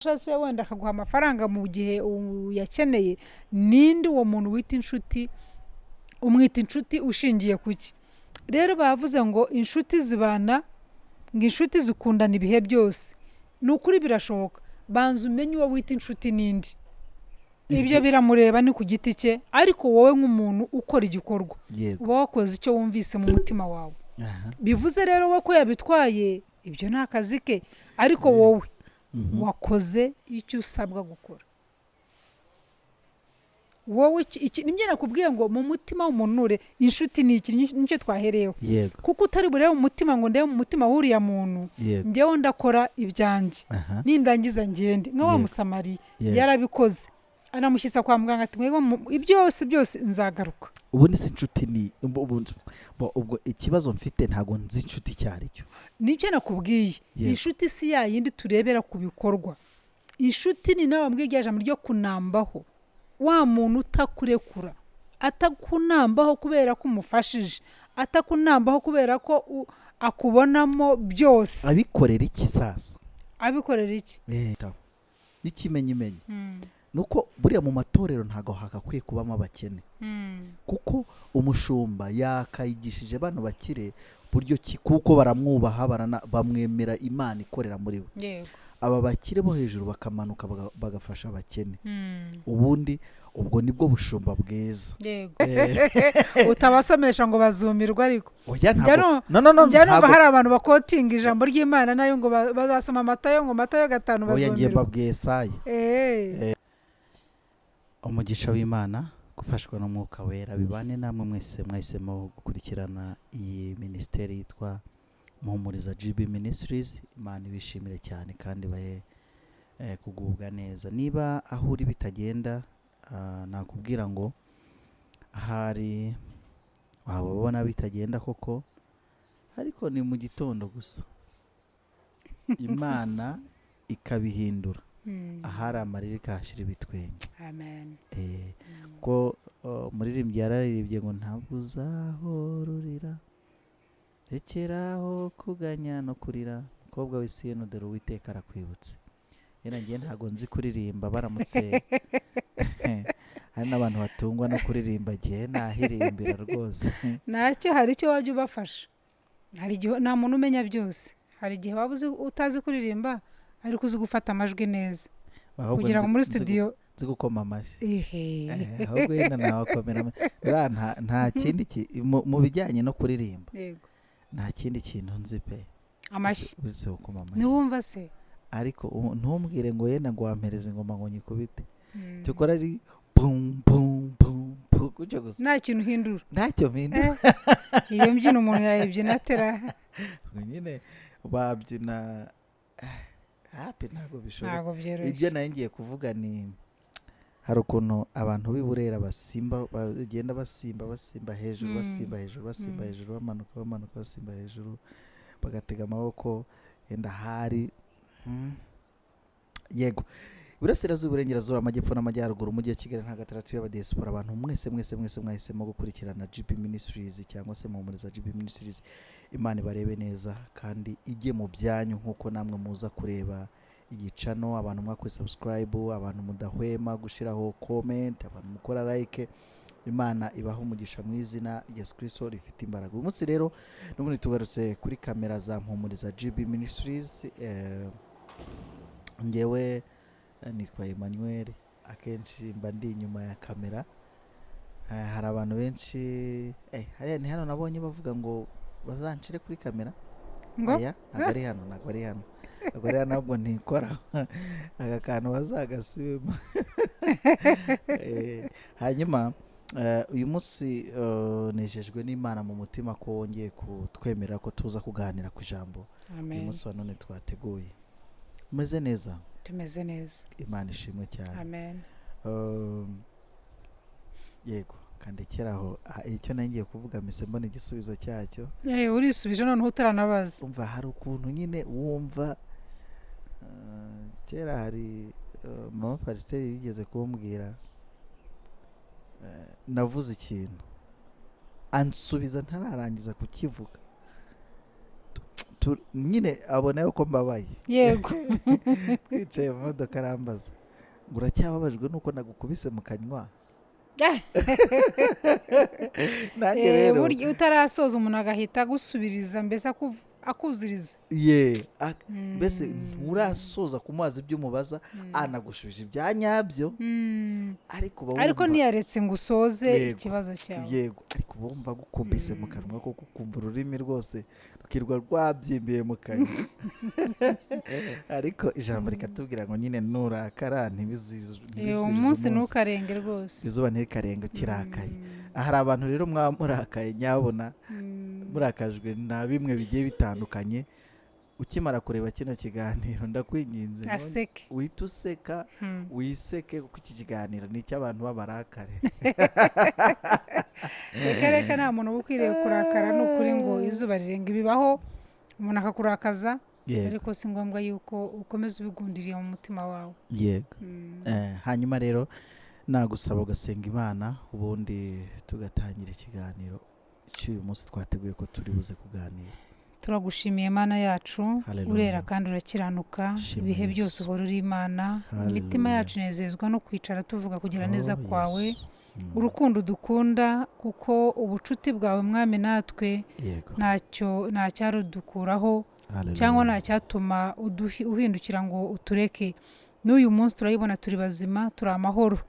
Se wenda akaguha amafaranga mu gihe uyakeneye. Ninde uwo muntu wita inshuti? Umwita inshuti ushingiye ku ki? Rero bavuze ngo inshuti zibana, ngo inshuti zikundana ibihe byose. Ni ukuri birashoboka. Banza umenye uwo wita inshuti n'indi. Ibyo biramureba, ni ku giti cye, ariko wowe nk'umuntu ukora igikorwa, uba wakoze icyo wumvise mu mutima wawe. Bivuze rero we ko yabitwaye, ibyo ni akazi ke, ariko wowe wakoze icyo usabwa gukora. Wowe nibyo nakubwiye ngo mu mutima w'umuntu ure inshuti ni iki, nicyo twahereyeho. Kuko utari burebe mu mutima ngo ndebe mu mutima w'uriya muntu. Njyewe ndakora ibyanjye, nindangiza ngende nka wa Musamariya. Yarabikoze, anamushyitsa kwa muganga, ati: "Mwebwe byose byose nzagaruka." Ubundi si inshuti ni ubwo ikibazo mfite, ntabwo nzi inshuti icyo ari cyo. Nibyo nakubwiye. Inshuti si ya yindi turebera ku bikorwa. Inshuti ni nawe wambwiye rya jambo ryo kunambaho, wa muntu utakurekura, atakunambaho kubera ko umufashije, atakunambaho kubera ko akubonamo byose. Abikorera iki sasa? Abikorera iki? N'ikimenyimenyi nuko buriya mu matorero ntabwo hagakwiye kubamo abakene, kuko umushumba yakayigishije bano bakire buryo ki, kuko baramwubaha, bamwemera Imana ikorera muri we. Aba bakire bo hejuru bakamanuka bagafasha abakene. Ubundi ubwo nibwo bushumba bwiza. Yego, utabasomesha ngo bazumirwa, ariko Oya, njya ntabwo, no, no, no, njya numva ntabwo. hari abantu baquotinga ijambo ry'Imana nayo ngo bazasoma Matayo, ngo Matayo 5, Oya, ngiye bazumirwa. mbabwiye Yesaya. Umugisha w'Imana, gufashwa n'Umwuka Wera bibane namwe mwese mwahisemo gukurikirana iyi minisiteri yitwa Muhumuriza GB Ministries. Imana ibishimire cyane kandi bahe kugubwa neza. Niba aho uri bitagenda, nakubwira ngo ahari waba ubona bitagenda koko, ariko ni mu gitondo gusa Imana ikabihindura, ahari amarira ikahashyira ibitwenge. Amen. Ko umuririmbyi yararirimbye ngo: "Ntabwo uzahora urira, rekeraho kuganya no kurira, mukobwa w'Isiyoni, dore Uwiteka arakwibutse." Yenda ngiye ntabwo nzi kuririmba, baramutse hari n'abantu batungwa no kuririmba, gihe nahirimbira rwose. Ntacyo, hari icyo wajya ubafasha. Hari igihe nta muntu umenya byose. Hari igihe waba uzi utazi kuririmba ariko uzi gufata amajwi neza Ahubwo kugira ngo muri studio. Nzi gukoma amashyi. Ehe. Ahubwo yenda nawakomera buriya nta kindi mu bijyanye no kuririmba, nta kindi kintu nzi pe Amashyi. uretse gukoma amashyi. Ntiwumva se? Ariko ntumbwire ngo yenda ngo wampereze ingoma ngo nyikubite. Cyokora ari bum bum bum bum gutyo gusa. Nta kintu uhindura. Ntacyo mpindura. Iyo mbyino umuntu yayibyina atera? Ubwo nyine babyina hapi, ntabwo bishoboka. Ntabwo Ibyo byoroshye. nari ngiye kuvuga ni hari ukuntu abantu b'i Burera basimba, bagenda basimba, basimba hejuru, basimba hejuru, basimba hejuru, bamanuka, bamanuka, basimba hejuru, bagatega amaboko yenda hari. Yego, Iburasirazuba, Iburengerazuba, Amajyepfo n'Amajyaruguru, Umujyi wa Kigali, nta gatandatu y'abadiyasipora, abantu mwese mwese mwese mwahisemo gukurikirana GB Ministries cyangwa se Muhumuriza GB Ministries, Imana ibarebe neza kandi ijye mu byanyu nk'uko namwe muza kureba igicano. Abantu mwakoze subscribe, abantu mudahwema gushyiraho comment, abantu mukora like, Imana ibaha umugisha mu izina rya Yesu Kristo rifite imbaraga. Uyu munsi rero n'ubundi tugarutse kuri kamera za Mpumuriza GB Ministries. Ngewe nitwa Emmanuel, akenshi mba ndi inyuma ya kamera. Hari abantu benshi, hariya ni hano nabonye bavuga ngo bazancire kuri kamera. Ngo? Oya, ntabwo ari hano, ntabwo ari hano, ntabwo ari hano, ahubwo ntikora aka kantu bazagasubemo. Hanyuma uyu munsi nejejwe n'Imana mu mutima ko wongeye kutwemerera ko tuza kuganira ku ijambo uyu Amen. munsi wa none twateguye. Umeze neza? Tumeze neza. Imana ishimwe cyane. Amen. Yego, kandekera aho. Icyo nari ngiye kuvuga mpise mbona igisubizo cyacyo. Urisubije noneho utaranabaza. Umva, hari ukuntu nyine wumva, kera hari mama pasiteri yigeze kumbwira, navuze ikintu ansubiza ntararangiza kukivuga. Nyine abona yuko mbabaye. Twicaye mu modoka arambaza ngo: "Uracyababajwe nuko nagukubise mu kanywa?" Nanjye rero Burya utarasoza umuntu agahita agusubiriza, mbese akuziriza. Ye, mbese nturasoza kumubaza ibyo umubaza, anagushubije ibya nyabyo, ariko uba ariko wumva ntiyaretse ngo usoze ikibazo cyawe. Yego, ariko uba wumva agukubise mu kanwa koko, ukumva ururimi rwose rukirwa rwabyimbiye mu kanwa. Ariko ijambo rikatubwira ngo nyine nurakara ntibizirize uwo munsi umunsi. Ntukarenge rwose. Izuba ntirikarenga ukirakaye. Hari abantu rero mwaba murakaye, nyabona murakajwe na bimwe bigiye bitandukanye, ukimara kureba kino kiganiro, ndakwinginze, aseke. Uhite useka, wiseke, kuko iki kiganiro ni icy'abantu b'abarakare. Reka reka, nta muntu uba ukwiriye kurakara, ni ukuri ngo izuba rirenga. Ibibaho umuntu akakurakaza, ariko si ngombwa yuko ukomeza ubigundiriye mu mutima wawe. Hanyuma rero nagusaba ugasenga Imana, ubundi tugatangira ikiganiro cy'uyu munsi twateguye ko turi buze kuganira. Turagushimiye Mana yacu. Hallelujah. Urera kandi urakiranuka. Shima Ibihe Yesu. byose uhora uri Imana. Hallelujah. Imitima yacu inezezwa no kwicara tuvuga kugira neza Oh, kwawe, Yesu. Urukundo dukunda, kuko ubucuti bwawe Mwami natwe ntacyo ntacyarudukuraho Hallelujah. cyangwa nta cyatuma uhindukira ngo utureke. N'uyu munsi turayibona, turi bazima, turi amahoro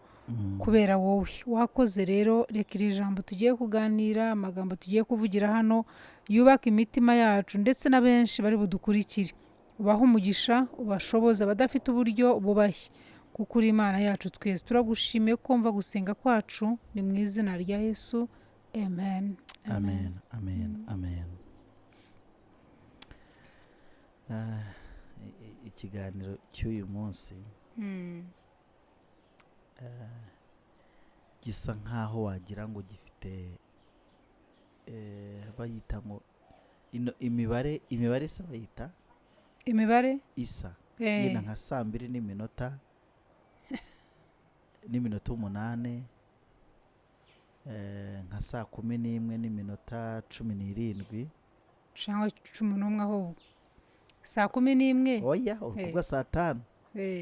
kubera wowe wakoze. Rero reka iri jambo tugiye kuganira, amagambo tugiye kuvugira hano, yubaka imitima yacu ndetse na benshi bari budukurikire. Ubahe umugisha, ubashoboze, abadafite uburyo bubahe, kuko uri Imana yacu twese. Turagushimiye ko mva gusenga kwacu, ni mu izina rya Yesu, amen. Amen, amen, amen. Ikiganiro cy'uyu munsi gisa nkaho wagira ngo gifite bayita ngo ino imibare isa, bayita Imibare isa yenda nka saa mbiri n'iminota 8, nka saa 11 n'iminota 17. Cyangwa 11, ahubwo saa 11. Oya, uri kuvuga saa 5.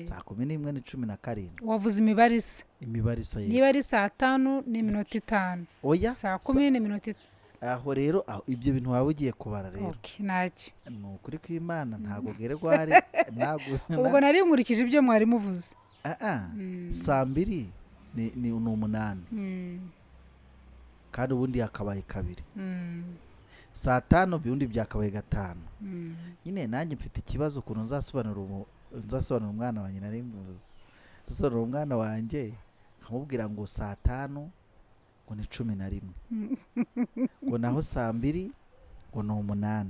Saa 11 ni 17. Wavuze imibare isa. Imibare isa, yego. Niba ari saa 5 n'iminota 5, Oya. saa 10 n'iminota Aho rero, aho ibyo bintu waba ugiye kubara rero. Okay, ntacyo. Ni ukuri kw'Imana, ntabwo Gregoire, ntabwo. Ubwo nari nkurikije ibyo mwari muvuze. Ah, ah. Saa 2 ni 8, kandi ubundi yakabaye 2. Saa 5 ubundi byakabaye 5. Nyine nanjye mfite ikibazo ukuntu nzasobanura umwana wanjye. Nari mbivuze, nzasobanura umwana wanjye nkamubwira ngo saa 5 ngo ni 11, ngo naho saa 2 ngo ni 8.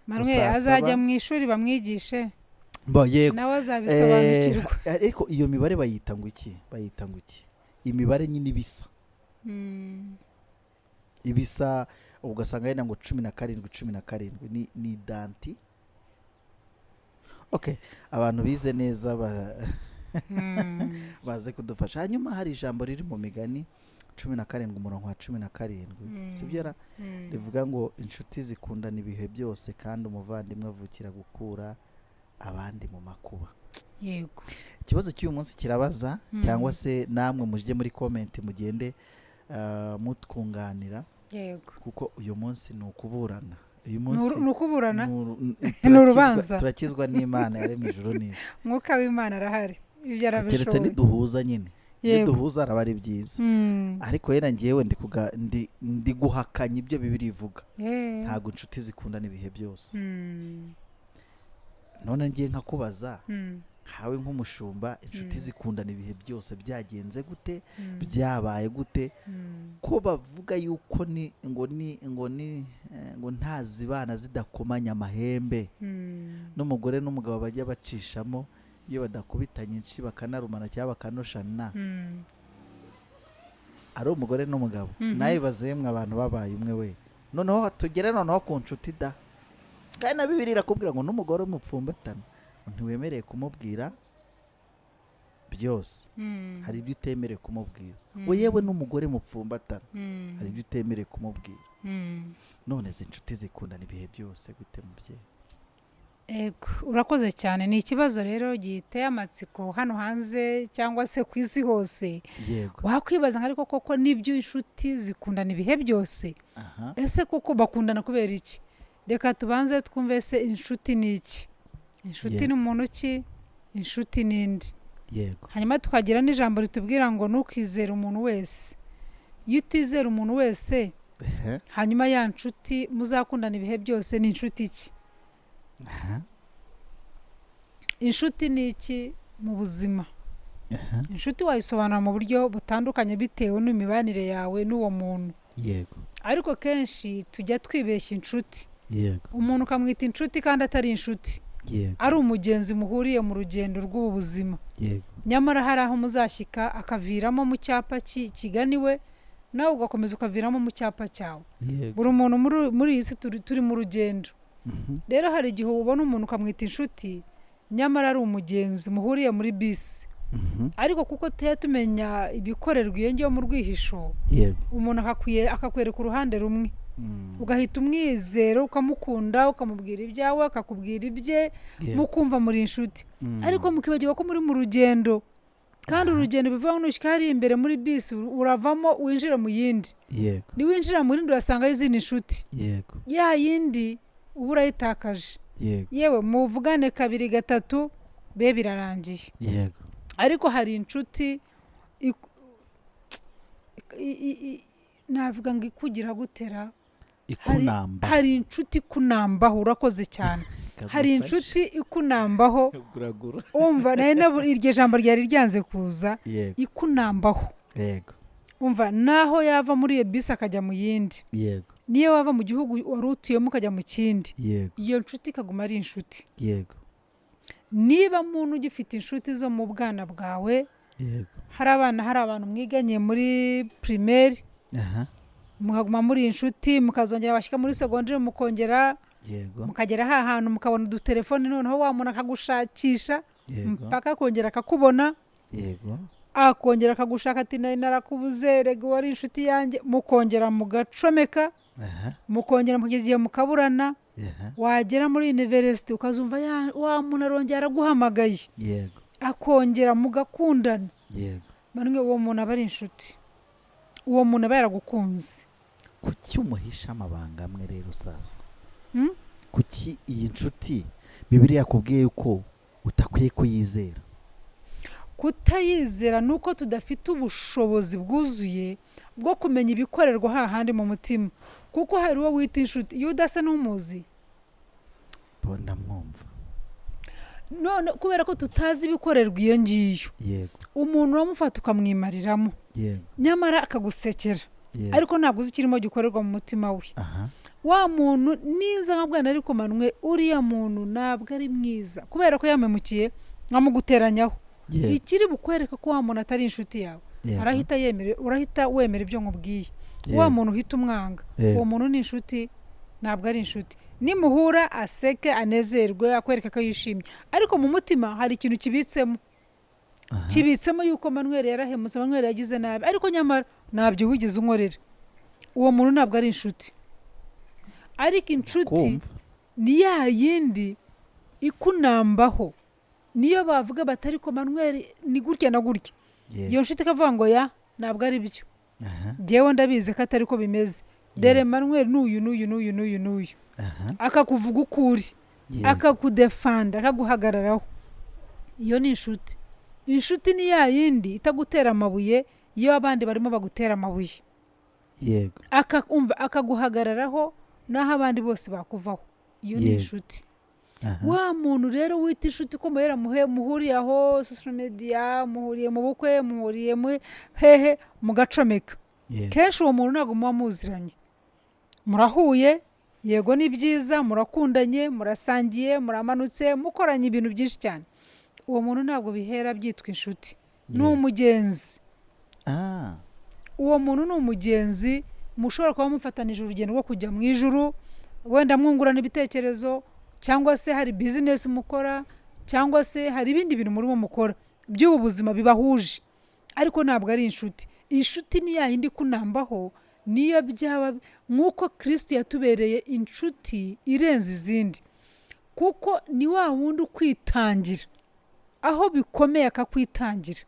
Manuel Saa azajya 7 mu ishuri bamwigishe. Bo, yego. Nawe azabisobanukirwa. Ariko iyo mibare bayita ngo iki? Bayita ngo iki? Imibare nyine ibisa, ibisa, ugasanga yenda ngo 17, 17 ni danti. Okay, abantu bize neza baze kudufasha. Hanyuma hari ijambo riri mu Migani 17 umurongo wa 17, sibyo ra? Rivuga ngo: "Inshuti zikundana ibihe byose, kandi umuvandimwe avukira gukura abandi mu makuba." Ikibazo cy'uyu munsi kirabaza, cyangwa se namwe mujye muri comment mugende mutwunganira, kuko uyu munsi ni ukuburana uyu munsi. Ni ukuburana. Ni Ni urubanza. Turakizwa n'Imana yaremye ijuru n'isi. Umwuka w'Imana arahari, ibyo Keretse arabishoboye. niduhuza nyine, niduhuza araba ari byiza. Ariko yenda ngewe ndi guhakanya ibyo Bibiliya ivuga. Ntabwo inshuti zikundana ibihe byose. None ngiye nkakubaza, nkawe nk'umushumba, inshuti zikundana ibihe byose byagenze gute? Byabaye gute ko bavuga yuko ni ngo ni ngo ni ngo ntazibana zidakomanya amahembe, n'umugore n'umugabo bajya bacishamo iyo badakubitanye inshi bakanarumana cyangwa bakanoshana, ari umugore n'umugabo? Nawe bazemwe abantu babaye umwe we. Noneho tugere noneho ku nshuti da, kandi na Bibiliya irakubwira ngo n'umugore umupfumbatana ntiwemereye kumubwira byose. Hari ibyo utemerewe kumubwira. We yewe n'umugore mupfumbatana, hari ibyo utemerewe kumubwira. None izi nshuti zikundana ibihe byose gute, mubyeyi? Ego, urakoze cyane. Ni ikibazo rero giteye amatsiko hano hanze cyangwa se ku isi hose. Wakwibaza ngo ariko koko nibyo, inshuti zikundana ibihe byose? Ese koko bakundana kubera iki? Reka tubanze twumve se inshuti ni iki, inshuti ni muntu ki, inshuti ni indi. Hanyuma tukagira n'ijambo ritubwira ngo ntukizere umuntu wese. Iyo utizera umuntu wese, hanyuma ya nshuti muzakundana ibihe byose ni inshuti ki? Inshuti ni iki mu buzima? Inshuti wayisobanura mu buryo butandukanye bitewe n'imibanire yawe n'uwo muntu. Ariko kenshi tujya twibeshya inshuti, umuntu ukamwita inshuti kandi atari inshuti, ari umugenzi muhuriye mu rugendo rw'ubu buzima. Nyamara hari aho muzashyika akaviramo mu cyapa kigana iwe, nawe ugakomeza ukaviramo mu cyapa cyawe. Buri muntu muri iyi si turi mu rugendo. Rero hari igihe ubona umuntu ukamwita inshuti, nyamara ari umugenzi muhuriye muri bisi. Ariko kuko tujya tumenya ibikorerwa iyo ngiyo mu rwihisho, umuntu akakwereka uruhande rumwe, ugahita umwizera, ukamukunda, ukamubwira ibyawe, akakubwira ibye, mukumva muri inshuti. Ariko mukibagirwa ko muri mu rugendo, kandi urugendo bivuga ngo nushyika hariya imbere muri bisi uravamo winjire mu yindi. Niwinjira mu yindi urasangayo izindi nshuti. Ya yindi uba urayitakaje. Yewe, muvugane kabiri gatatu be birarangiye. Ariko hari inshuti navuga ngo ikugira gutera. Ikunamba. Hari inshuti ikunambaho, urakoze cyane. Hari inshuti ikunambaho. Guragura. Umva, nari iryo jambo ryari ryanze kuza. Ikunambaho. Umva, naho yava muri iyo bisi akajya mu yindi, niyo wava mu gihugu wari utuyemo ukajya mu kindi, iyo nshuti ikaguma ari inshuti. Niba muntu ugifite inshuti zo mu bwana bwawe, hari abana, hari abantu mwiganye muri primaire, mukaguma muri inshuti, mukazongera washyika muri segonderi mukongera, mukagera ha hantu mukabona udutelefone, noneho wa muntu akagushakisha mpaka akongera akakubona, akongera akagushaka ati nari narakubuze, rega wari inshuti yanjye, mukongera mugacomeka, mukongera mukageza igihe mukaburana. Wagera muri university ukazumva wa muntu arongera araguhamagaye, akongera mugakundana. Bamwe uwo muntu aba ari inshuti, uwo muntu aba yaragukunze. Kuki umuhisha amabanga amwe rero sasa? Kuki iyi nshuti Bibiliya yakubwiye yuko utakwiye kuyizera? Kutayizera ni uko tudafite ubushobozi bwuzuye bwo kumenya ibikorerwa hahandi mu mutima, kuko hari uwo wita inshuti iyo udasa n'umuzi. Bo ndamwumva. None kubera ko tutazi ibikorerwa iyo ngiyo, umuntu uramufata ukamwimariramo, nyamara akagusekera, ariko ntabwo uzi ikirimo gikorerwa mu mutima we. Wa muntu niza nka bwana, ariko manwe uriya muntu ntabwo ari mwiza kubera ko yamemukiye, nkamuguteranyaho. Ikiri bukwereka ko wa muntu atari inshuti yawe, arahita yemera, urahita wemera ibyo nkubwiye. Wa muntu uhita umwanga, uwo muntu ni inshuti? Ntabwo ari inshuti. Nimuhura aseke, anezerwe, akwereka ko yishimye, ariko mu mutima hari ikintu kibitsemo, kibitsemo yuko Manuel yarahemutse, Manuel yagize nabi, ariko nyamara ntabyo wigeze unkorera. Uwo muntu ntabwo ari inshuti. Ariko inshuti ni ya yindi ikunambaho, niyo bavuga bati ariko Manuel ni gutya na gutya, iyo nshuti ikavuga ngo ya ntabwo ari byo, njyewe ndabizi ko atari ko bimeze, dore Manuel n'uyu n'uyu n'uyu n'uyu n'uyu, akakuvuga uko uri, akakudefanda, akaguhagararaho. Iyo ni inshuti. Inshuti ni ya yindi itagutera amabuye iyo abandi barimo bagutera amabuye, akaguhagararaho naho abandi bose bakuvaho. Iyo ni inshuti. Wa muntu rero wita inshuti ko muhera muhuriye aho social media, muhuriye mu bukwe, muhuriye mu hehe, mugacomeka, kenshi uwo muntu ntabwo muba muziranye. Murahuye, yego ni byiza, murakundanye, murasangiye, muramanutse, mukoranye ibintu byinshi cyane. Uwo muntu ntabwo bihera byitwa inshuti, ni umugenzi. Uwo muntu ni umugenzi, mushobora kuba mufatanije urugendo rwo kujya mu ijuru, wenda mwungurana ibitekerezo, cyangwa se hari bizinesi mukora, cyangwa se hari ibindi bintu murimo mukora by'ubu buzima bibahuje, ariko ntabwo ari inshuti. Inshuti ni ya yindi ikunambaho, niyo byaba nk'uko Kristo yatubereye inshuti irenze izindi. Kuko ni wa wundi ukwitangira aho bikomeye, akakwitangira.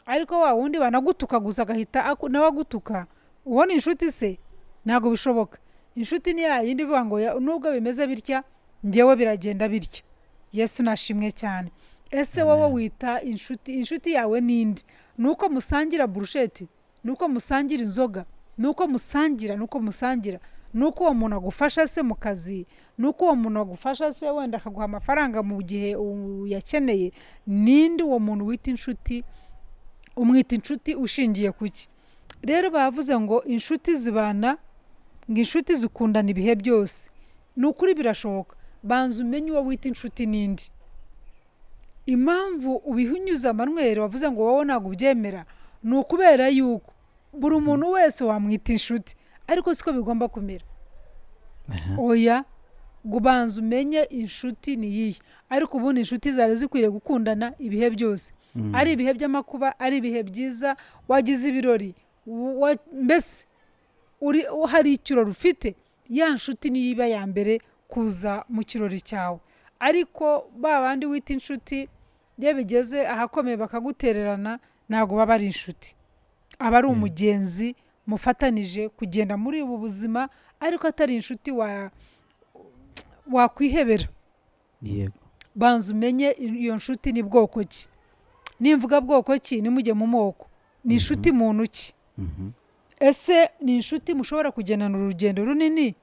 Ariko wa wundi banagutuka gusa agahita nawe agutuka, ubona inshuti se? Ntabwo bishoboka. Inshuti ni ya yindi ivuga ngo nubwo bimeze bitya, ngewe biragenda bitya. Yesu nashimwe cyane. Ese wowe wita inshuti yawe ninde? Ni uko musangira burusheti? Ni uko musangira inzoga? Ni uko musangira, ni uko musangira, ni uko uwo muntu agufasha se mu kazi? Ni uko uwo muntu agufasha se wenda akaguha amafaranga mu gihe uyakeneye? Ninde uwo muntu wita inshuti? Umwita inshuti ushingiye ku ki? Rero bavuze ngo inshuti zibana, ngo inshuti zikundana ibihe byose. Ni ukuri birashoboka. Banza umenye uwo wita inshuti n'indi. Impamvu ubihinyuza, Manuel, wavuze ngo wowe ntabwo ubyemera, ni ukubera yuko buri muntu wese wamwita inshuti, ariko siko bigomba kumera. Oya, ngo ubanza umenye inshuti ni iyihe. Ariko ubundi inshuti zari zikwiriye gukundana ibihe byose, ari ibihe by'amakuba, ari ibihe byiza, wagize ibirori, mbese uri hari ikirori ufite, ya nshuti niyo iba ya mbere kuza mu kirori cyawe. Ariko ba bandi wita inshuti, iyo bigeze ahakomeye bakagutererana, ntabwo baba ari inshuti, aba ari umugenzi mufatanije kugenda muri ubu buzima, ariko atari inshuti wakwihebera. Banza umenye iyo nshuti ni bwoko ki. Nimvuga bwoko ki, nimujye mu moko, ni inshuti muntu ki? Ese ni inshuti mushobora kugendana urugendo runini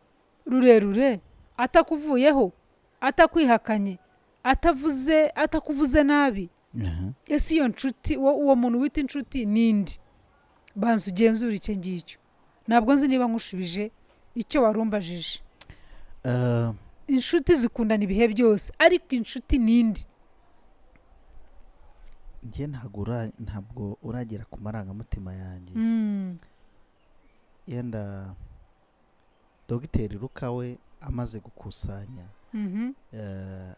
rurerure atakuvuyeho, atakwihakanye, atavuze, atakuvuze nabi? Ese iyo nshuti, uwo muntu wita inshuti ninde? Banza ugenzure icyo ngicyo. Ntabwo nzi niba nkushubije icyo warumbajije. Inshuti zikundana ibihe byose, ariko inshuti ninde? Njye ntabwo uragera ku marangamutima yanjye. Yenda Dogiteri Luka we amaze gukusanya,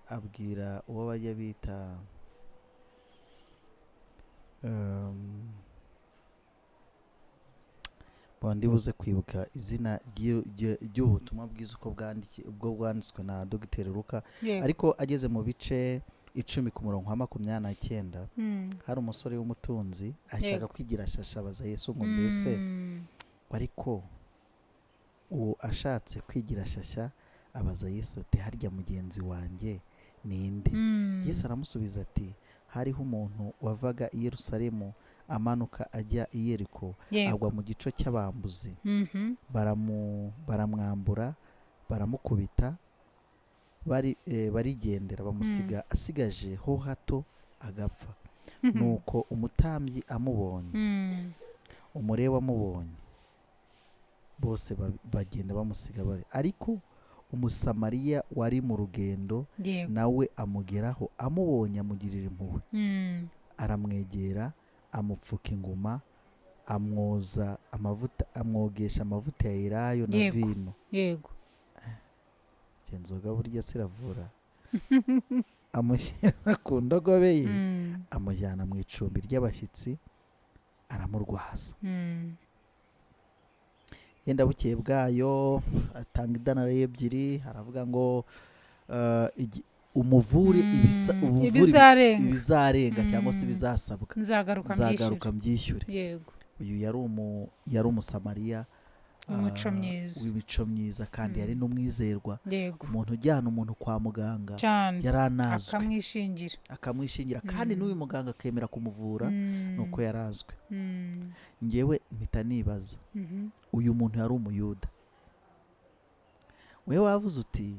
abwira uwo bajya bita ndi buze kwibuka izina ry'ubutumwa bwiza uko ubwo bwanditswe na Dogiteri Luka. Ariko ageze mu bice 10 ku murongo wa 29, hari umusore w'umutunzi ashaka kwigira shasha, abaza Yesu ngo mbese, ariko uwo ashatse kwigira shasha abaza Yesu ati: "Harya mugenzi wanjye ninde?" Yesu aramusubiza ati: "Hariho umuntu wavaga i Yerusalemu amanuka ajya i Yeriko, agwa mu gico cy'abambuzi, baramwambura, baramukubita, barigendera, bamusiga asigaje ho hato agapfa. Nuko umutambyi amubonye, umulewi amubonye, bose bagenda bamusiga bari. Ariko Umusamariya wari mu rugendo, nawe amugeraho, amubonye amugirira impuhwe, aramwegera, amupfuka inguma, amwoza amavuta, amwogesha amavuta ya elayo na vino." Iyo nzoga burya ziravura. "Amushyira ku ndogobe ye, amujyana mu icumbi ry'abashyitsi, aramurwaza. Yenda bukeye bwayo atanga idanari 2, aravuga ngo umuvure umuvure ibizarenga, ibizarenga cyangwa se ibizasabwa, nzagaruka mbyishyure." Nzagaruka mbyishyure. Uyu yari Umusamariya W'imico myiza. w'imico myiza, kandi yari n'umwizerwa, umuntu ujyana umuntu kwa muganga, yari anazwi, akamwishingira. Akamwishingira, kandi n'uyu muganga akemera kumuvura, nuko yarazwi. Ngewe mpita nibaza, uyu muntu yari Umuyuda. Wewe wavuze uti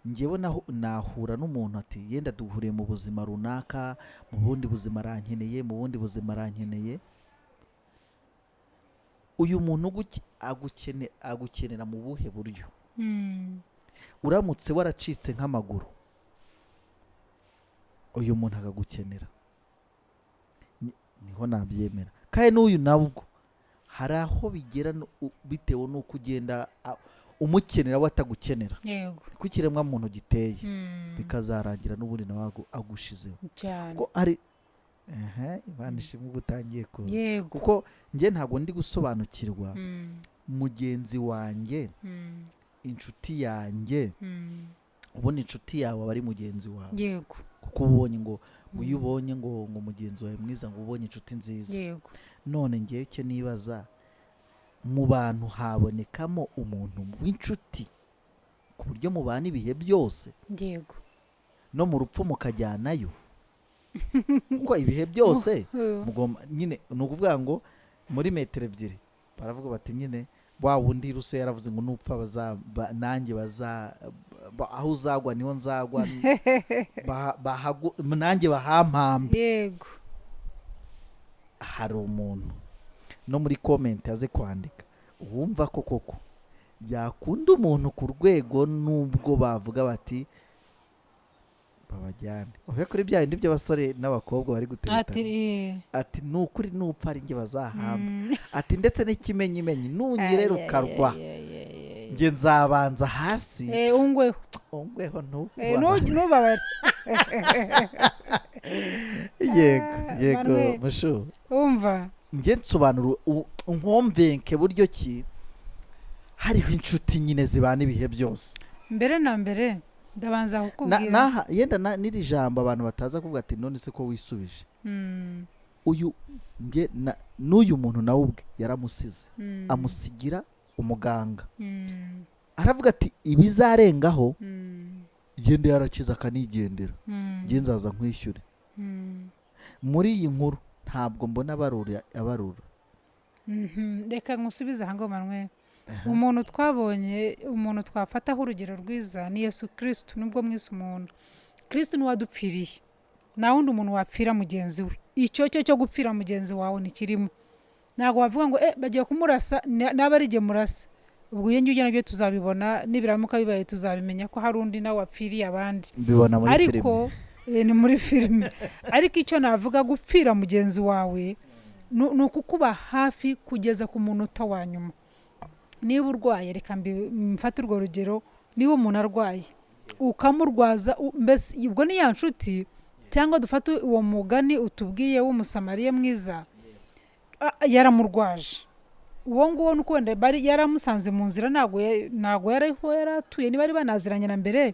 ngewe naho nahura n'umuntu ati yenda duhuriye mu buzima runaka, mu bundi buzima arankeneye, mu bundi buzima arankeneye. Uyu muntu agukenera mu buhe buryo? Uramutse waracitse nk'amaguru, uyu muntu akagukenera, niho nabyemera. Kandi n'uyu nabwo hari aho bigera bitewe n'uko ugenda umukenera we atagukenera, kuko ikiremwa muntu giteye, bikazarangira n'ubundi nawe agushizeho. Kuko ari ehe, Imana ishimwe ubwo utangiye kuza, kuko njye ntabwo ndi gusobanukirwa mugenzi wanjye, inshuti yanjye. Ubundi inshuti yawe aba ari mugenzi wawe, kuko uba ubonye ngo iyo ubonye ngo mugenzi wawe mwiza, ngo ubonye inshuti nziza. None ngewe icyo nibaza, mu bantu habonekamo umuntu w'inshuti ku buryo mubana ibihe byose, no mu rupfu mukajyanayo, kuko ibihe byose mugomba nyine, ni ukuvuga ngo muri metero 2 baravuga bati nyine wa wundi Ruso yaravuze ngo nupfa nanjye aho uzagwa niho nzagwa, nanjye bahampambe. Hari umuntu no muri comment aze kwandika wumva ko koko yakunda umuntu ku rwego nubwo bavuga bati babajyane, uve kuri bya bindi by'abasore n'abakobwa bari guteretana, ati ni ukuri nupfa ari njye bazahamba, ati ndetse n'ikimenyimenyi nunyerera ukarwa, njye nzabanza hasi. Ungweho. Ungweho. Ntubabare. Yego. Ah, Yego. Manuel. Mushu. Umva. Njye nsobanura nkomvenke buryo ki hariho inshuti nyine zibana ibihe byose. Mbere na mbere ndabanza kukubwira. Naha yenda n'iri jambo abantu bataza kuvuga ati none se ko wisubije, uyu nge n'uyu muntu nawe ubwe yaramusize, amusigira umuganga, aravuga ati ibizarengaho yenda yarakize akanigendera, nge nzaza nkwishyure. Muri iyi nkuru ntabwo mbona abarura abarura. Reka nkusubize aha ngo Manuel, umuntu twabonye, umuntu twafataho urugero rwiza ni Yesu Kirisitu. Nubwo mwise umuntu, Kirisitu niwe wadupfiriye. Nta wundi muntu wapfira mugenzi we. Icyo cyo gupfira mugenzi wawe ntikirimo. Ntabwo wavuga ngo bagiye kumurasa, naba ari jye murasa. Ubwo iyo ngibyo nabyo tuzabibona nibiramuka bibaye, tuzabimenya ko hari undi nawe wapfiriye abandi. Mbibona muri Ariko filime. Ni muri filime. Ariko icyo navuga, gupfira mugenzi wawe ni ukukuba hafi kugeza ku munota wa nyuma. Niba urwaye, reka mfate urwo rugero, niba umuntu arwaye ukamurwaza, mbese ubwo ni ya nshuti? Cyangwa dufate uwo mugani utubwiye w'Umusamariya mwiza, yaramurwaje uwo nguwo, nuko wenda bari yaramusanze mu nzira, ntabwo yariho yari atuye, niba bari banaziranye na mbere,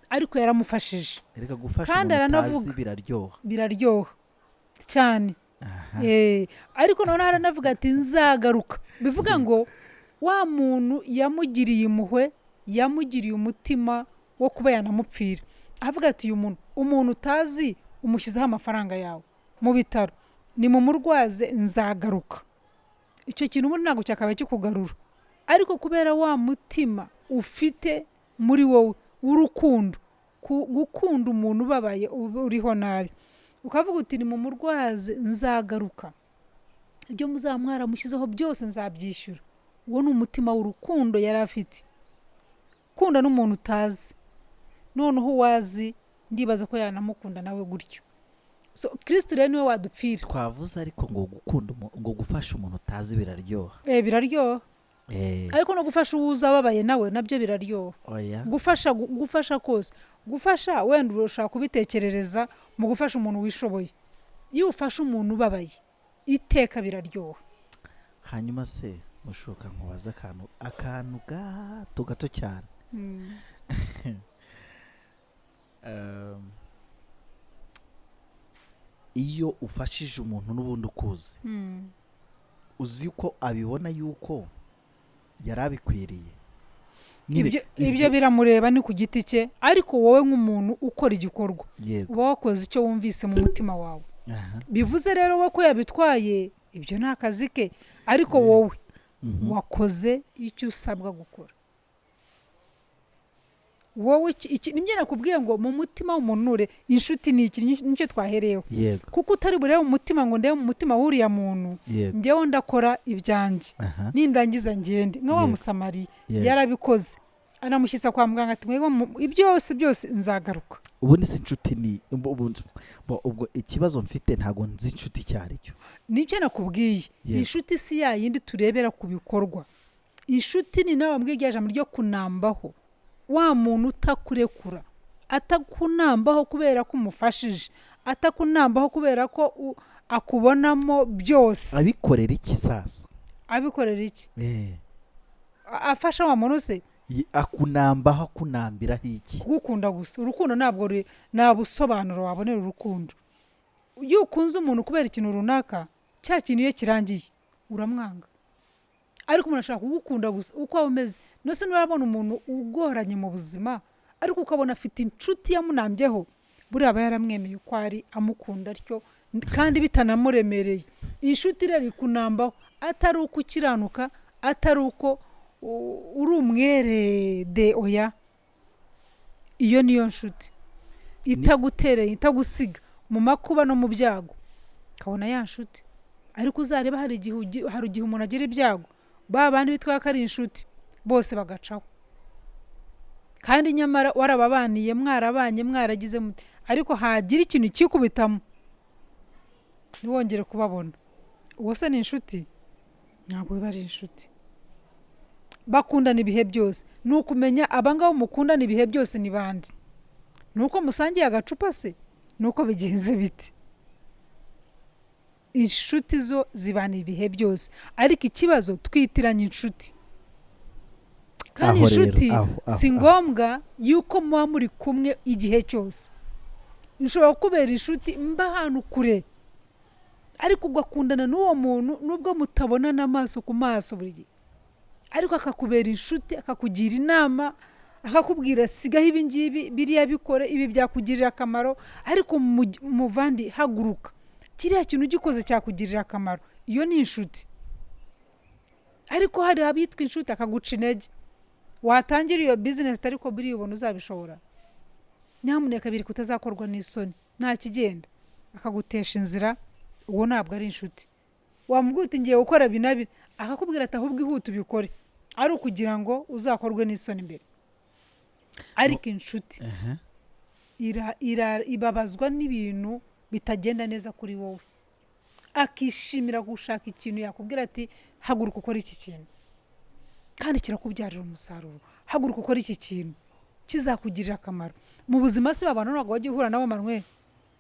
ariko yaramufashije. Reka, gufasha Kandi umuntu utazi aranavuga. biraryoha. Biraryoha cyane. Ariko noneho aranavuga ati nzagaruka. Bivuga ngo wa muntu yamugiriye impuhwe, yamugiriye umutima wo kuba yanamupfira, avuga ati uyu muntu, umuntu utazi umushyizeho amafaranga yawe mu bitaro, ni mumurwaze nzagaruka. Icyo kintu ubundi ntabwo cyakabaye kikugarura, ariko kubera wa mutima ufite muri wowe w'urukundo, gukunda umuntu ubabaye uriho nabi, ukavuga uti ni mumurwaze nzagaruka, ibyo muzaba mwaramushyizeho byose nzabyishyura. Uwo ni umutima w'urukundo yari afite. Kunda n'umuntu utazi, noneho uwazi ndibaza ko yanamukunda nawe gutyo. So Kirisitu rero niwe wadupfira. Twavuze ariko ngo gukunda ngo gufasha umuntu utazi biraryoha. Biraryoha, ariko no gufasha uwo uzi ababaye nawe nabyo biraryoha. Oya. Gufasha kose, gufasha wenda urashobora kubitekerereza mu gufasha umuntu wishoboye. Iyo ufashe umuntu ubabaye iteka biraryoha. Hanyuma se mushoka nkubaza akantu gato gato cyane. Iyo ufashije umuntu n'ubundi ukuzi, uzi yuko abibona yuko yari abikwiriye nyine. Ibyo biramureba, ni ku giti cye, ariko wowe nk'umuntu ukora igikorwa, uba wakoze icyo wumvise mu mutima wawe. Bivuze rero we ko yabitwaye, ibyo ni akazi ke, ariko wowe wakoze icyo usabwa gukora. Wowe nibyo nakubwiye ngo mu mutima w'umuntu ure inshuti ni iki, nicyo twahereyeho. Kuko utari burebe mu mutima ngo ndebe mu mutima w'uriya muntu, njyewe ndakora ibyanjye, nindangiza ngende nka wa Musamariya. Yarabikoze, anamushyitsa kwa muganga, ati mwebwe byose byose nzagaruka. Ubundi si inshuti ni ubwo ikibazo mfite, ntabwo nzi inshuti icyo ari cyo. Nibyo nakubwiye. Inshuti si ya yindi turebera ku bikorwa. Inshuti ni nawe wambwiye rya jambo ryo kunambaho, wa muntu utakurekura, atakunambaho kubera ko umufashije, atakunambaho kubera ko akubonamo byose. Abikorera iki sasa? Abikorera iki? Afasha wa muntu se. Akunambaho, akunambiraho iki? Kugukunda gusa, urukundo ntabwo nta busobanuro wabonera urukundo. Iyo ukunze umuntu kubera ikintu runaka, cya kintu iyo kirangiye uramwanga. Ariko umuntu ashobora kugukunda gusa uko waba umeze. Nose nurabona umuntu ugoranye mu buzima, ariko ukabona afite inshuti yamunambyeho, buriya aba yaramwemeye uko ari, amukunda atyo kandi bitanamuremereye. Inshuti rero ikunambaho atari uko ukiranuka, atari uko uri umwere de, oya. Iyo niyo nshuti itagutereye, itagusiga mu makuba no mu byago, ukabona ya nshuti. Ariko uzareba, hari igihe umuntu agira ibyago, ba bandi bitwa ko ari inshuti bose bagacaho, kandi nyamara warababaniye, mwarabanye, mwaragize mute, ariko hagira ikintu kikubitamo ntiwongere kubabona. Uwo se ni inshuti? Ntabwo biba ari inshuti. Bakundana ibihe byose, ni ukumenya abangaba mukundana ibihe byose ni bande. Ni uko musangiye agacupa se? Ni uko bigenze bite? Inshuti zo zibana ibihe byose, ariko ikibazo twitiranya inshuti. Kandi Aho rero, inshuti aho, aho, si aho. ngombwa yuko muba muri kumwe igihe cyose. Nshobora kukubera inshuti mba ahantu kure, ariko ugakundana n'uwo muntu nubwo mutabonana amaso ku maso buri gihe, ariko akakubera inshuti, akakugira inama, akakubwira sigaho ibi ngibi, biriya bikore, ibi byakugirira akamaro, ariko muvandi haguruka, kiriya kintu ugikoze cyakugirira akamaro. Iyo ni inshuti. Ariko hari abitwa inshuti akaguca intege, watangira iyo bizinesi, ariko buriya ubona uzabishobora, nyamuneka biri kutazakorwa n'isoni, nta kigenda, akagutesha inzira. Uwo ntabwo ari inshuti. Wamubwira uti ngiye gukora ibi na bi, akakubwira ati ahubwo ihute ubikore, ari ukugira ngo uzakorwe n'isoni imbere. Ariko inshuti ibabazwa n'ibintu bitagenda neza kuri wowe, akishimira gushaka ikintu yakubwira ati haguruka ukore iki kintu kandi kirakubyarira umusaruro, haguruka ukore iki kintu kizakugirira akamaro mu buzima. Se abantu ntabwo wajya uhura nabo, Manuel?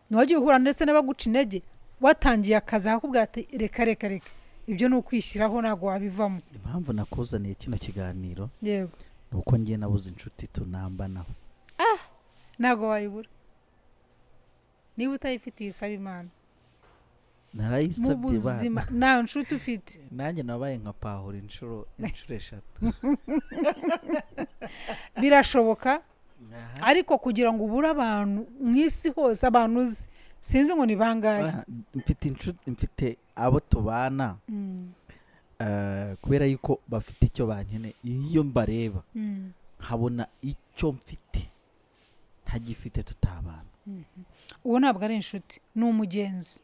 Ntiwajya uhura ndetse n'abaguca intege, watangiye akazi akakubwira ati reka reka reka, ibyo ni ukwishyiraho, ntabwo wabivamo. Impamvu nakuzaniye kino kiganiro ni uko ngiye nabuze inshuti tunambanaho. Ntabwo wayibura. Niba utayifite, uyisaba Imana. Mu Narayisabye. buzima Bana nta nshuti ufite? Nanjye nabaye nka Pahuro inshuro 3. Birashoboka, ariko kugira ngo ubure abantu mu isi hose, abantu uzi sinzi ngo ni bangahe. Mfite inshuti, mfite abo tubana, kubera yuko bafite icyo bankeneye, iyo mbareba nkabona icyo mfite ntagifite tutabana. Uwo ntabwo ari inshuti, ni umugenzi.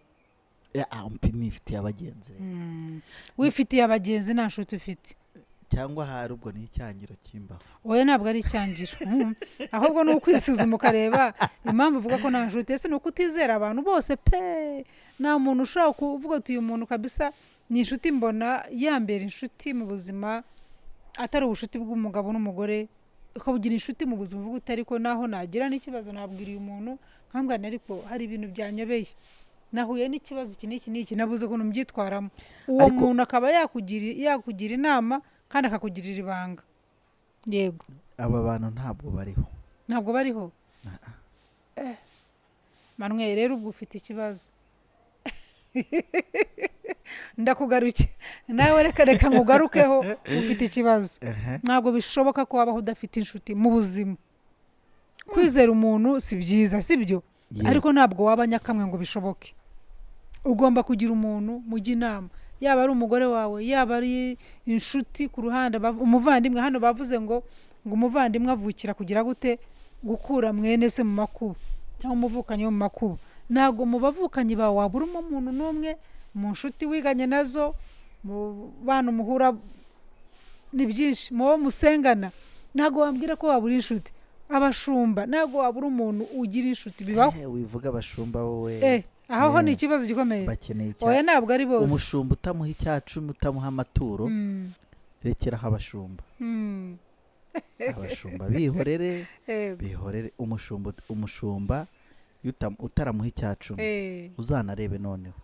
Nifitiye abagenzi rero. Wifitiye abagenzi, nta nshuti ufite. Cyangwa ahari ubwo ni icyangiro kimbaho. Oya, ntabwo ari icyangiro. Ahubwo ni ukwisuzuma ukareba impamvu uvuga ko nta nshuti. Ese ni uko utizera abantu bose pe, nta muntu ushobora kuvuga ati uyu muntu kabisa ni inshuti, mbona yambera inshuti mu buzima, atari ubucuti bw'umugabo n'umugore, ukabugira inshuti mu buzima, uvuga uti ariko naho nagira n'ikibazo nabwira uyu muntu nkambwira nti ariko hari ibintu byanyobeye, nahuye n'ikibazo iki n'iki n'iki, nabuze ukuntu mbyitwaramo, uwo muntu akaba yakugira inama kandi akakugirira ibanga. Yego. Aba bantu ntabwo bariho. Ntabwo bariho. Manuel, rero ubwo ufite ikibazo, ndakugaruke nawe, reka reka nkugarukeho, ufite ikibazo. Ntabwo bishoboka ko wabaho udafite inshuti mu buzima. Kwizera umuntu si byiza, si byo? Ariko ntabwo waba nyakamwe ngo bishoboke. Ugomba kugira umuntu mujya inama, yaba ari umugore wawe, yaba ari inshuti ku ruhande, umuvandimwe. Hano bavuze ngo umuvandimwe avukira kugira gute? Gukura mwene se mu makuba, cyangwa umuvukanyi wo mu makuba. Ntabwo mu bavukanyi bawe waburamo umuntu n'umwe, mu nshuti wiganye nazo, mu bana muhura ni byinshi, mu bo musengana, ntabwo wambwira ko wabura inshuti. Abashumba, ntabwo wabura umuntu ugira inshuti, bibaho. Wivuga abashumba wowe. Aho ho ni ikibazo gikomeye. Bakeneye Oya, ntabwo ari bose. Umushumba utamuha 10%, utamuha amaturo, rekeraho abashumba. Abashumba bihorere. Bihorere. Umushumba iyo utaramuha 10%, uzanarebe noneho.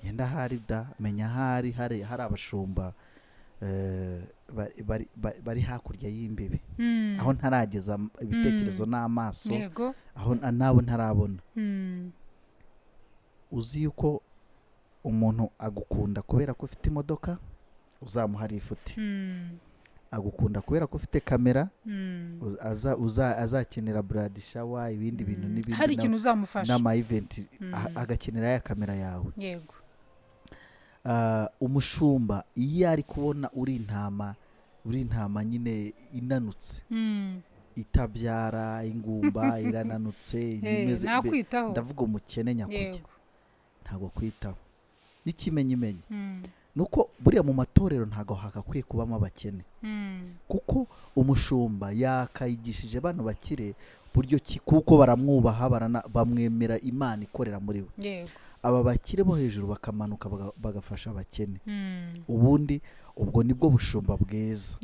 Yenda ahari da menya ahari hari abashumba. bari hakurya y'imbibi, aho ntarageza ibitekerezo n'amaso, aho nabo ntarabona. Uzi yuko umuntu agukunda kubera ko ufite imodoka, uzamuha lifuti. Agukunda kubera ko ufite kamera, azakenera bridal shower, ibindi bintu n'ibindi, hari ikintu uzamufasha n'ama event, agakenera ya kamera yawe. Umushumba iyo ari kubona uri intama, uri intama nyine inanutse, itabyara, ingumba, irananutse, nakwitaho. Ndavuga umukene nyakujya. Ntabwo kwitaho n'ikimenyimenyi nuko buriya mu matorero ntabwo hagakwiye kubamo abakene, kuko umushumba yakayigishije bano bakire buryo ki, kuko baramwubaha, bamwemera Imana ikorera muri we. Aba bakire bo hejuru bakamanuka bagafasha abakene. Ubundi ubwo nibwo bushumba bwiza.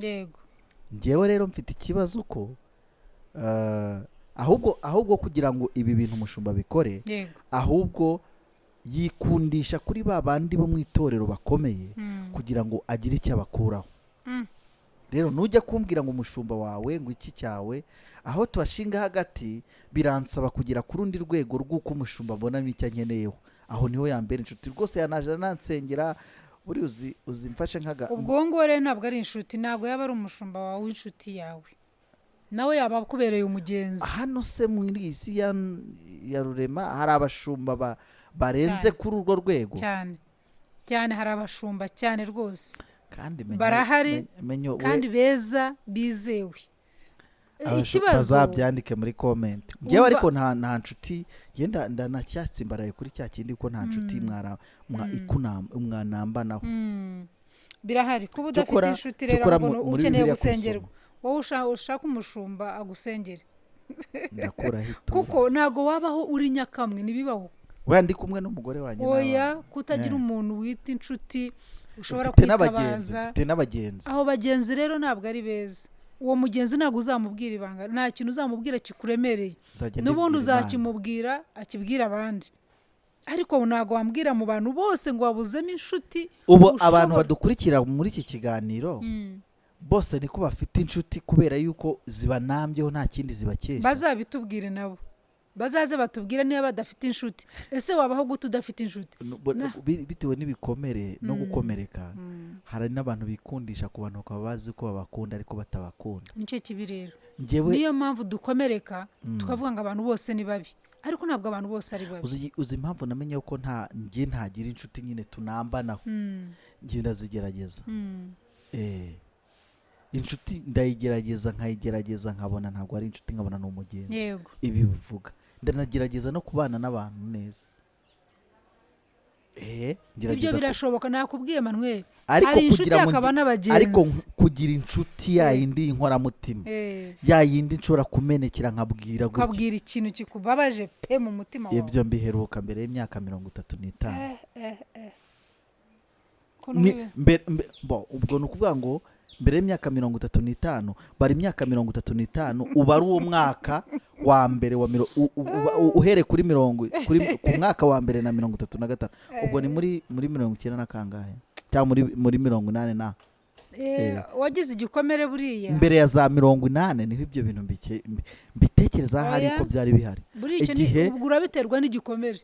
Njyewe rero mfite ikibazo ko ahubwo kugira ngo ibi bintu umushumba bikore, ahubwo yikundisha kuri ba bandi bo mu itorero bakomeye, kugira ngo agire icyo abakuraho. Rero nujya kumbwira ngo umushumba wawe, ngo iki cyawe, aho tuhashinga hagati, biransaba kugera ku rundi rwego rw'uko umushumba abonamo icyo ankeneyeho. Aho niho yambera inshuti rwose, yanaje anansengera. Buri uzi mfashe nkaga. Ubwo nguwo rero ntabwo ari inshuti, ntabwo yaba ari umushumba wawe w'inshuti yawe, nawe yaba akubereye umugenzi. Hano se muri iyi si ya Rurema hari abashumba barenze Cyane. kuri urwo rwego? Cyane cyane, hari abashumba cyane rwose. Kandi Barahari, menya kandi beza bizewe. Ikibazo bazabyandike muri comment. Njyewe ariko nta nshuti ngenda ndanacyatsimbaraye kuri cya kindi, ko nta nshuti mwara mwanambanaho. Birahari kuba udafite inshuti rero, Cyokora ahubwo muri ukeneye Bibiliya gusengerwa. kubisoma. Wowe ushaka umushumba agusengere. Ndakuraho Kuko ituze. ntabwo wabaho uri nyakamwe, ntibibaho. Wenda ndi kumwe n'umugore wanjye Oya, n'abana. kutagira umuntu wita inshuti ushobora Mfite n'abagenzi. kwitabaza. Mfite n'abagenzi. Abo bagenzi rero ntabwo ari beza. Uwo mugenzi ntabwo uzamubwira ibanga, nta kintu uzamubwira kikuremereye. Nzajya N'ubundi ndibwira Imana. uzakimubwira akibwira abandi, ariko ntabwo wambwira mu bantu bose ngo wabuzemo inshuti Ubu ushobora. abantu badukurikira muri iki kiganiro bose niko bafite inshuti kubera yuko zibanambyeho, nta kindi zibakesha? Bazabitubwire nabo, bazaze batubwire niba badafite inshuti. Ese wabaho gute udafite inshuti? Bitewe n'ibikomere no gukomereka, hari n'abantu bikundisha ku bantu bakaba bazi ko babakunda ariko batabakunda. Nicyo kibi rero. Njyewe Niyo mpamvu dukomereka, tukavuga ngo abantu bose ni babi, ariko ntabwo abantu bose ari babi. Uzi impamvu namenye ko nta njye ntagira inshuti nyine tunambanaho? Njye ndazigerageza. Inshuti ndayigerageza, nkayigerageza, nkabona ntabwo ari inshuti, nkabona ni umugenzi. Ibi bivuga ndanagerageza no kubana n'abantu neza. Ibyo Ngerageza birashoboka, nakubwiye Manuel, ariko hari inshuti kugira ngo hakaba n'abagenzi. Ariko kugira inshuti ya yindi y'inkoramutima, ya yindi nshobora kumenekera nkabwira gutya, Ukabwira ikintu kikubabaje pe mu mutima wawe. Ibyo mbiheruka mbere y'imyaka 35. Ko Bo, ubwo ni ukuvuga ngo mbere y'imyaka 35, bari imyaka 35, uba ari uwo mwaka wa mbere wa uhereye kuri mirongo kuri ku mwaka wa mbere na 35, ubwo ni muri 90 na kangahe, cyangwa muri 80 na Wagize igikomere buriya. Mbere ya za 80 niho ibyo bintu mbitekereza ahari Oya. ko byari bihari. Buriya icyo ni ubwo urabiterwa n'igikomere,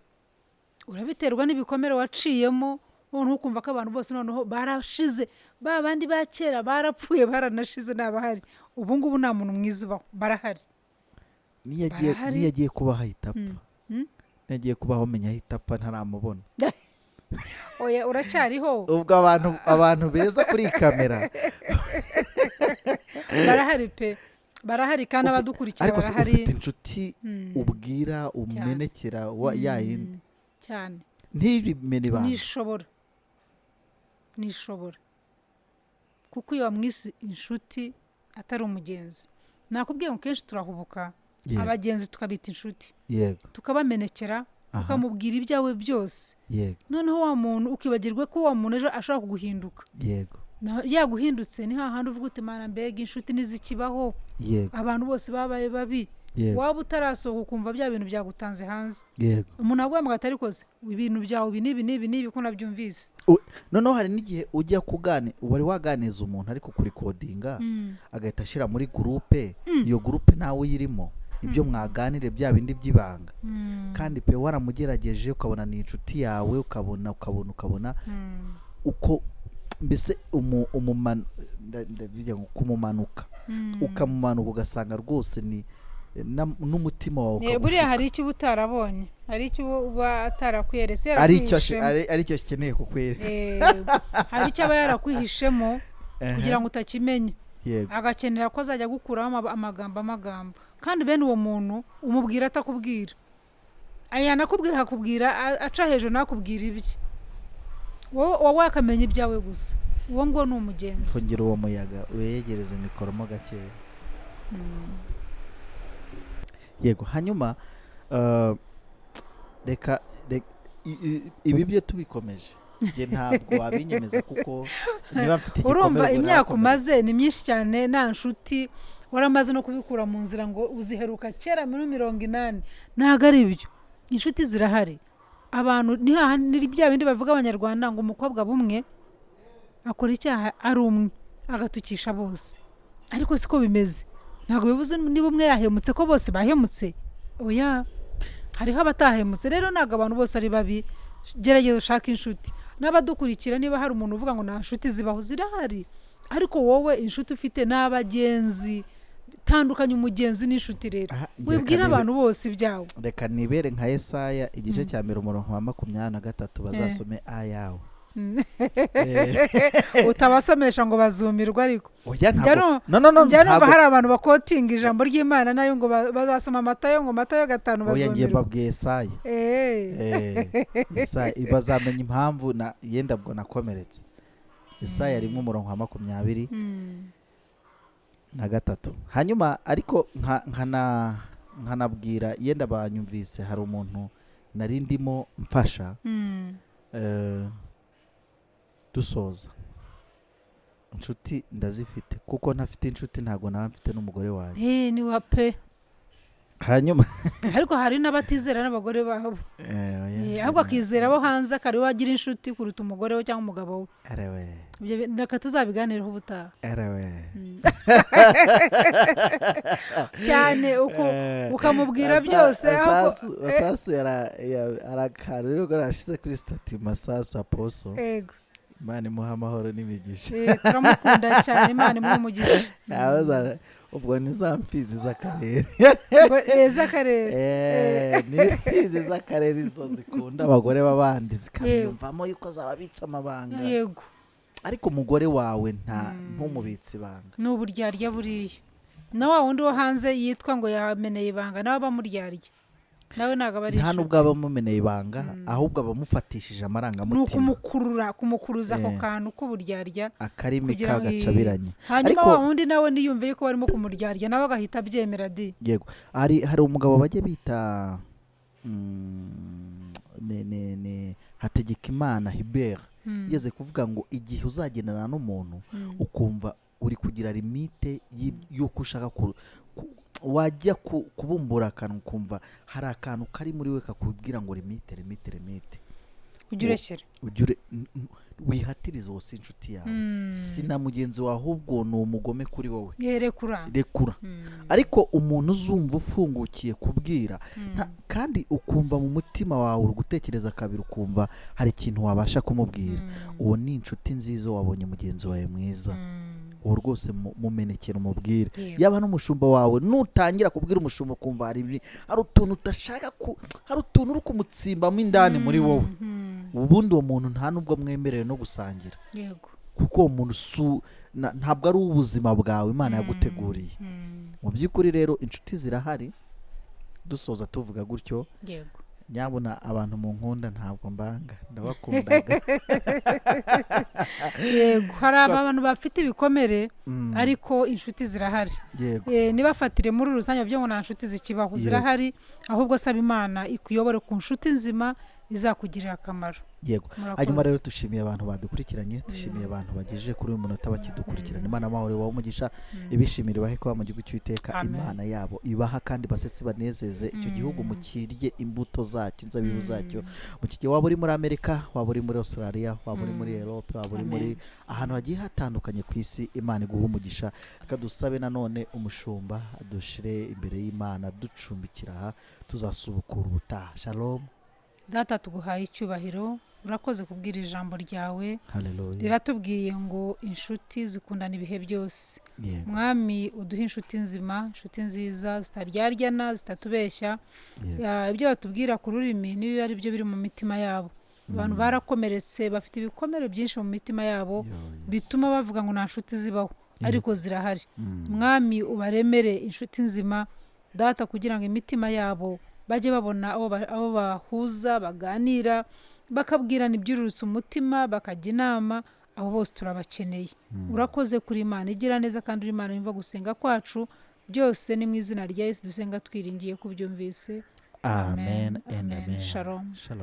urabiterwa n'ibikomere waciyemo, noneho ukumva ko abantu bose noneho barashize, ba bandi ba kera barapfuye, baranashize, ntabahari ubu ngubu, nta muntu mwiza ubaho. Barahari. Niyo agiye Barahari. Niyo agiye kubaho ahita apfa. Niyo agiye kubaho menya ahita apfa ntaramubona. Oya, uracyariho. Ubwo abantu beza kuri iyi kamera. Barahari pe, barahari kandi abadukurikira Ariko se barahari. ufite inshuti ubwira, umenekera ya yindi? Cyane. Ntibimene ibanga? Nishobora, nishobora, kuko iyo wamwise inshuti atari umugenzi, nakubwiye ngo kenshi turahubuka, abagenzi tukabita inshuti, tukabamenekera, ukamubwira ibyawe byose, noneho wa muntu ukibagirwa ko wa muntu ejo ashobora kuguhinduka. Yaguhindutse ni hahandi uvuga uti: "Mana, mbega inshuti ntizikibaho." Abantu bose babaye babi. Waba utarasohoka ukumva bya bintu byagutanze hanze. Umuntu aguhamagara atari koze ibintu byawe ibi n'ibi n'ibi n'ibi, ko nabyumvise. Noneho hari n'igihe ujya kugani, wari waganiza umuntu ariko kurikodinga, agahita ashyira muri groupe. Iyo groupe nawe uyirimo, ibyo mwaganire bya bindi by'ibanga. Kandi pe, waramugerageje, ukabona ni inshuti yawe, ukabona ukabona ukabona uko mbese ndavuga ngo kumumanuka, ukamumanuka, ugasanga rwose ni n'umutima wawe Buriya ukagushuka. Hari icyo uba utarabonye, hari icyo uba atarakweretse, Ari icyo yarakwihishemo. Ari icyo akeneye kukwereka. Hari icyo aba yarakwihishemo kugira ngo utakimenya, agakenera ko azajya agukuraho amagambo. Kandi bene uwo muntu umubwira atakubwira, yanakubwira akakubwira aca hejuru, ntakubwira ibye, wowe akamenya ibyawe gusa. Uwo nguwo ni umugenzi. Fungira uwo muyaga, weyegereze mikoro mo gakeya. Yego, hanyuma reka ibi byo tubikomeje, njye ntabwo wabinyemeza, kuko niba mfite igikomere, Urumva, ubwo imyaka narakomeretse. umaze ni myinshi cyane, nta nshuti waramaze no kubikura mu nzira, ngo uziheruka kera muri 80. Ntabwo ari ibyo, inshuti zirahari. Abantu ni hahandi, ni bya bindi bavuga Abanyarwanda ngo umukobwa bumwe akora icyaha ari umwe agatukisha bose, ariko siko bimeze. Ntabwo bivuze niba umwe yahemutse ko bose bahemutse, oya, hariho abatahemutse. Rero ntabwo abantu bose ari babi. Gerageza ushake inshuti. N'abadukurikira, niba hari umuntu uvuga ngo nta nshuti zibaho, zirahari. Ariko wowe inshuti ufite ni abagenzi. Tandukanya umugenzi n'inshuti rero. Aha, njye Wibwira reka abantu bose ibyawe. Reka nibere nka Yesaya igice cya 1, umurongo wa 23, bazasome ayawe. Utabasomesha ngo bazumirwa ariko. Oya, Njya ntabwo, no, no, no, njya numva ntabwo. hari abantu bakotinga ijambo ry'Imana nayo ngo bazasoma Matayo, ngo Matayo 5, Oya, ngiye bazumirwa. mbabwiye Yesaya. Yesaya, bazamenya impamvu na yenda bwo nakomeretse. Yesaya 1, umurongo wa 23. Hanyuma ariko nkanabwira, yenda banyumvise, hari umuntu nari ndimo mfasha. Dusoza, inshuti ndazifite, kuko ntafite inshuti ntabwo naba mfite n'umugore wanjye. Ni wa pe. Hanyuma Ariko hari n'abatizera n'abagore babo. Oya, Ahubwo akizera abo hanze, akaba wagira inshuti kuruta umugore we cyangwa umugabo we. Arewe. Ibyo reka tuzabiganireho ubutaha. Arewe. Cyane uko ukamubwira byose ahubwo. Masasu arakara rero yarashyize kuri status, Masasu aposo. Imana imuha amahoro n'imigisha. Turamukunda cyane, Imana imuhe umugisha. Ubwo ni za mfizi z'akarere. Ngo, z'akarere. Ni imfizi z'akarere, izo zikunda abagore b'abandi, zikabiyumvamo yuko zababitse amabanga. Ariko umugore wawe nta ntumubitse ibanga. Ni uburyarya buriya. Na wa wundi wo hanze yitwa ngo yameneye ibanga, nawe abamuryarya, nawe ntabwo aba ari Nta inshuti. nubwo aba amumeneye ibanga, ahubwo aba amufatishije Ni amarangamutima. ukumukurura, kumukuruza ako kantu k'uburyarya Akarimi kugira ngo kagacabiranye. Hanyuma Ariko wa wundi nawe niyumve yuko barimo kumuryarya, nawe agahita abyemera di. Yego, hari umugabo bajya bita ni Hategekimana Hubert, yigeze kuvuga ngo igihe uzagendana n'umuntu ukumva uri kugira limite y'uko ushaka wajya kubumbura akantu, ukumva hari akantu kari muri we kakubwira ngo limite, limite, limite, Ujye urekera. Ujye wihatirize. Uwo si inshuti yawe, si na mugenzi wawe, ahubwo ni umugome kuri wowe. Yerekura. Rekura. Ariko umuntu uzumva ufungukiye kubwira kandi ukumva mu mutima wawe uri gutekereza kabiri, ukumva hari ikintu wabasha kumubwira, uwo ni inshuti nziza, wabonye mugenzi wawe mwiza. Uwo rwose mumenekera umubwire. Yaba n'umushumba wawe, nutangira kubwira umushumba ukumva hari utuntu udashaka hari utuntu uri kumutsimbamo indani muri wowe, ubundi uwo muntu nta nubwo mwemerewe no gusangira, kuko uwo muntu ntabwo ari uw'ubuzima bwawe Imana yaguteguriye. Mu by'ukuri rero inshuti zirahari. Dusoza tuvuga gutyo. Nyabuna abantu mu nkunda, ntabwo mbanga, ndabakundaga. Yego, hari abantu bafite ibikomere, ariko inshuti zirahari. Nibafatire muri rusange byo ngo nta nshuti zikibaho, zirahari. Ahubwo saba Imana ikuyobore ku nshuti nzima. Izakugirira akamaro. Yego. Murakoze. Hanyuma rero dushimiye abantu badukurikiranye, dushimiye abantu bagejeje kuri uyu munota bakidukurikirana. Imana amahoro ibahe umugisha, ibishimire ibahe kuba mu gihugu cy'Uwiteka. Amen. Imana yabo ibaha kandi basetse banezeze icyo gihugu, mukirye imbuto zacyo, inzabibu zacyo mu kigihe. Waba uri muri Amerika, waba uri muri Australia, waba uri muri Europe, waba uri muri Amen. ahantu hagiye hatandukanye ku isi, Imana iguha umugisha. Reka dusabe nanone umushumba dushire imbere y'Imana ducumbikira aha, tuzasubukura ubutaha. Shalom. Data, tuguhaye icyubahiro, urakoze kubwira ijambo ryawe. Haleluya. Riratubwiye ngo inshuti zikundana ibihe byose. Mwami, uduhe inshuti nzima, inshuti nziza zitaryarya, zitatubeshya. Ibyo batubwira ku rurimi niba ari byo biri mu mitima yabo. Abantu barakomeretse, bafite ibikomere byinshi mu mitima yabo Yo, yes. bituma bavuga ngo nta nshuti zibaho, ariko zirahari. Mwami, ubaremere inshuti nzima, Data, kugira ngo imitima yabo bajye babona abo bahuza, baganira, bakabwirana ibyururutse umutima, bakajya inama. Abo bose turabakeneye. Urakoze kuri Imana igira neza kandi uri Imana yumva gusenga kwacu. Byose ni mu izina rya Yesu dusenga twiringiye kubyumvise. Amen and Amen. amen. Shalom. Shalom.